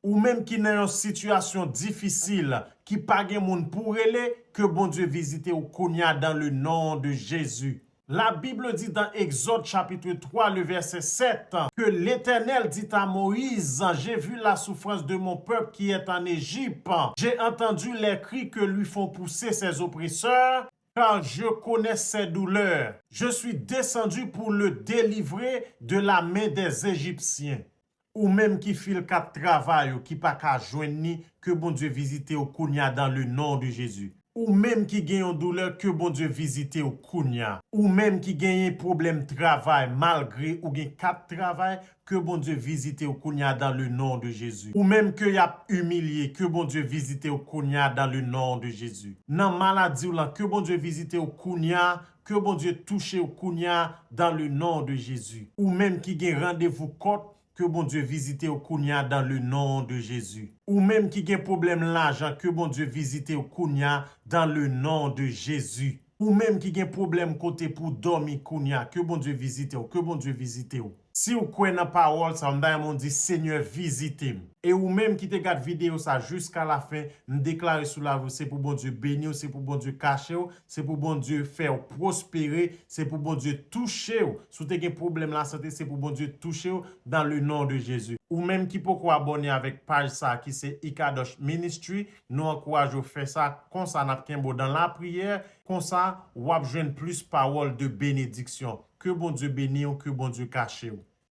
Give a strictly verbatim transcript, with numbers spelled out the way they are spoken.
Ou menm ki nan yon sitiyasyon difisil, ki pa gen moun pou rele, ke Bondye vizite w kounye a dans le nom de Jésus. La Bible dit dans Exode chapitre trois, le verset sept, que l'Éternel dit à Moïse, j'ai vu la souffrance de mon peuple qui est en Égypte. J'ai entendu les cris que lui font pousser ses oppresseurs, car je connais ses douleurs. Je suis descendu pour le délivrer de la main des Égyptiens. Ou menm ki fil kat travay ou ki pa ka jwenn ni, ke Bondye vizite w kounye a dans le nom de Jésus. Ou menm ki gen yon doulè, ke Bondye vizite w kounye a. Ou menm ki genyen pwoblèm travay, malgre ou gen kat travay, ke Bondye vizite w kounye a dans le nom de Jésus. Ou menm ke y ap imilye, ke Bondye vizite w kounye a dans le nom de Jésus. Nan maladi w lan, ke Bondye vizite w kounye a, ke Bondye touche w kounye a dans le nom de Jésus. Ou menm ki gen randevou kòt, ke Bondye vizite w kounye a dans le nom de Jésus. Ou menm ki gen pwoblèm lajan, ke Bondye vizite w kounye a dans le nom de Jésus. Ou menm ki gen pwoblèm kote pou dòmi kounye a, ke Bondye vizite w, ke Bondye vizite w. Si w kwè nan pawòl sa, m ta renmen w di, Senyè, vizite m. E ou menm ki te gad videyo sa jiska lafen, m deklare sou lavi w, se pou Bondye beni w, se pou Bondye kache w, se pou Bondye fè w pwospere, se pou Bondye touche w. Si w te gen pwoblèm lasante, se pou Bondye touche w dans le nom de Jésus. Ou menm ki poko abòne avèk paj sa ki se Ikadosh Ministry, nou ankouraje w fè sa, konsa n ap kenbe w dans la prière, konsa w ap jwenn plis pawòl de benediksyon. Ke Bondye beni w, ke Bondye kache w.